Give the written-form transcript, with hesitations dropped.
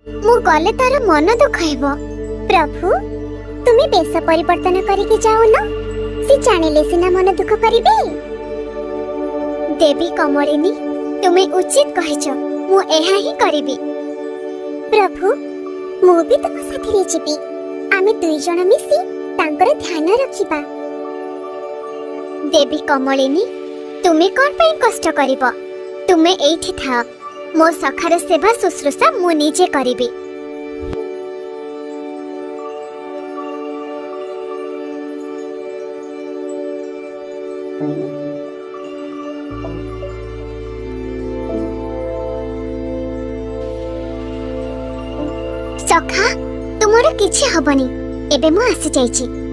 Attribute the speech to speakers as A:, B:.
A: ମୁଁ ଗଲେ ତାର ମନ ଦୁଃଖ ହେବ। ପ୍ରଭୁ, ତୁମେ ବେଶ ପରିବର୍ତ୍ତନ କରିକି ଯାଉନ, ସେ ଜାଣିଲେ ସିନା ମନ ଦୁଃଖ କରିବେ। ଦେବୀ କମଳିନୀ, ତୁମେ ଉଚିତ କହିଛ, ମୁଁ ଏହା ହିଁ କରିବି। ପ୍ରଭୁ, ମୁଁ ବି ତୁମ ସାଥିରେ ଯିବି। ଆମେ ଦୁଇ ଜଣ ମିଶି ତାଙ୍କର ଧ୍ୟାନ ରଖିବା। ଦେବୀ କମଳିନୀ, ତୁମେ କଣ ପାଇଁ କଷ୍ଟ କରିବ? ତୁମେ ଏଇଠି ଥାଅ, ମୋ ସଖାର ସେବା ଶୁଶ୍ରୂଷା ମୁଁ ନିଜେ କରିବି। ସଖା, ତୁମର କିଛି ହବନି, ଏବେ ମୁଁ ଆସିଯାଇଛି।